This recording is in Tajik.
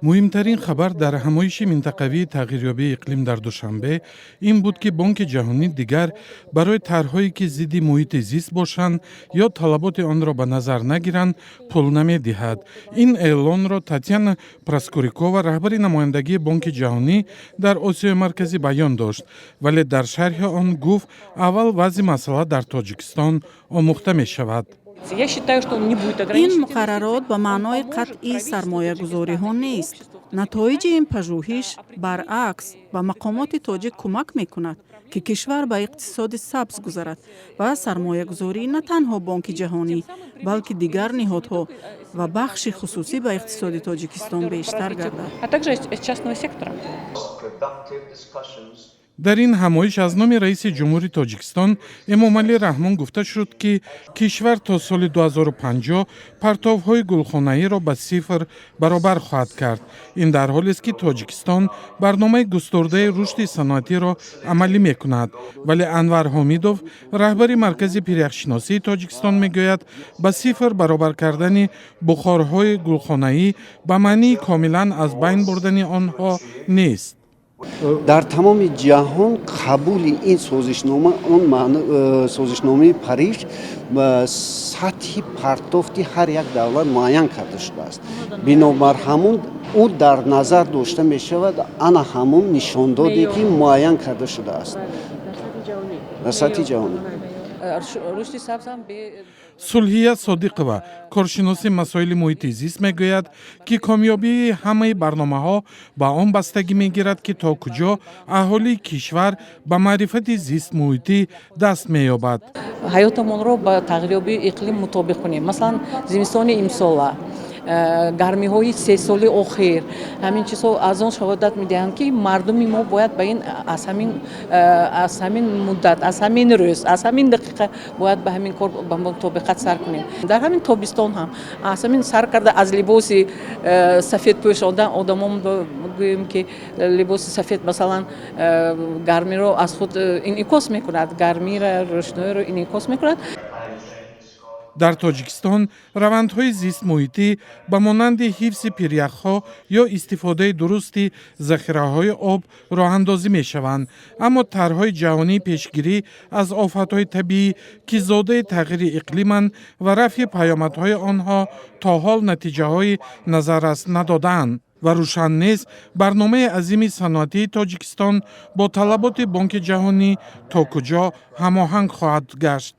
Муҳимтарин хабар дар ҳамоиши минтақавии тағйирёбии иқлим дар Душанбе ин буд, ки Бонки Ҷаҳонӣ дигар барои тарҳое, ки зидди муҳити зист бошанд ё талаботи онро ба назар нагиранд, пул намедиҳад. Ин эълонро Татяна Проскурякова, раҳбари намояндагии Бонки Ҷаҳонӣ дар Осиёи Марказӣ, баён дошт, вале дар шарҳи он гуфт, аввал вазъи масъала дар Тоҷикистон омӯхта мешавад. Ин муқаррарот ба маънои қатъи сармоягузориҳо нест. Натоиҷи ин пажӯҳиш, баръакс, ба мақомоти тоҷик кӯмак мекунад, ки кишвар ба иқтисоди сабз гузарад ва сармоягузории на танҳо Бонки Ҷаҳонӣ, балки дигар ниҳодҳо ва бахши хусусӣ ба иқтисоди Тоҷикистон бештар гардад. Дар ин ҳамоиш аз номи раиси ҷумҳури Тоҷикистон Эмомалӣ Раҳмон гуфта шуд, ки кишвар то соли 2050 партовҳои гулхонаиро ба сифр баробар хоҳад кард. Ин дар ҳолест, ки Тоҷикистон барномаи густурдаи рушди саноатиро амалӣ мекунад. Вале Анвар Ҳомидов, раҳбари Маркази пиряхшиносии Тоҷикистон, мегӯяд, ба сифр баробар кардани бухорҳои гулхонаӣ ба маънии комилан аз байн бурдани онҳо нест. Дар тамоми ҷаҳон қабули ин созишнома, он созишномаи Париж, сатҳи партофти ҳар як давлат муайян карда шудааст. Бинобар ҳамун ӯ дар назар дошта мешавад, ана ҳамун нишондоде, ки муайян карда шудааст дар сатҳи ҷаҳонӣ. Сулҳия Содиқова, коршиноси масоили муҳити зист, мегӯяд, ки комёбии ҳамаи барномаҳо ба он бастагӣ мегирад, ки то куҷо аҳолии кишвар ба маърифати зистмуҳитӣ даст меёбад. Ҳаётамонро ба тағйирёбии иқлим мутобиқ кунем. Масалан, зимистони имсола, гармиҳои 3 соли охир, ҳамин чизҳо аз он шаҳодат медиҳанд, ки мардуми мо бояд ба ин аз ҳамин муддат, аз ҳамин рӯз, аз ҳамин дақиқа бояд ба ҳамин кор ба мутобиқат сар кунем. Дар ҳамин тобистон ҳам аз ҳамин сар карда, аз либоси сафед пӯшондан одамон гӯем, ки либоси сафед, масалан, гармиро аз худ инъикос мекунад, гармиро, рӯшноиро инъикос мекунад. Дар Тоҷикистон равандҳои зистмуҳитӣ ба монанди ҳифзи пиряхҳо ё истифодаи дурусти захираҳои об роҳандозӣ мешаванд, аммо тарҳҳои ҷаҳонии пешгирӣ аз офатҳои табиӣ, ки зодаи тағйири иқлиманд, ва рафъи паёмадҳои онҳо то ҳол натиҷаҳои назаррас надодаанд ва рӯшан нест, барномаи азими саноатии Тоҷикистон бо талаботи Бонки Ҷаҳонӣ то куҷо ҳамоҳанг хоҳад гашт.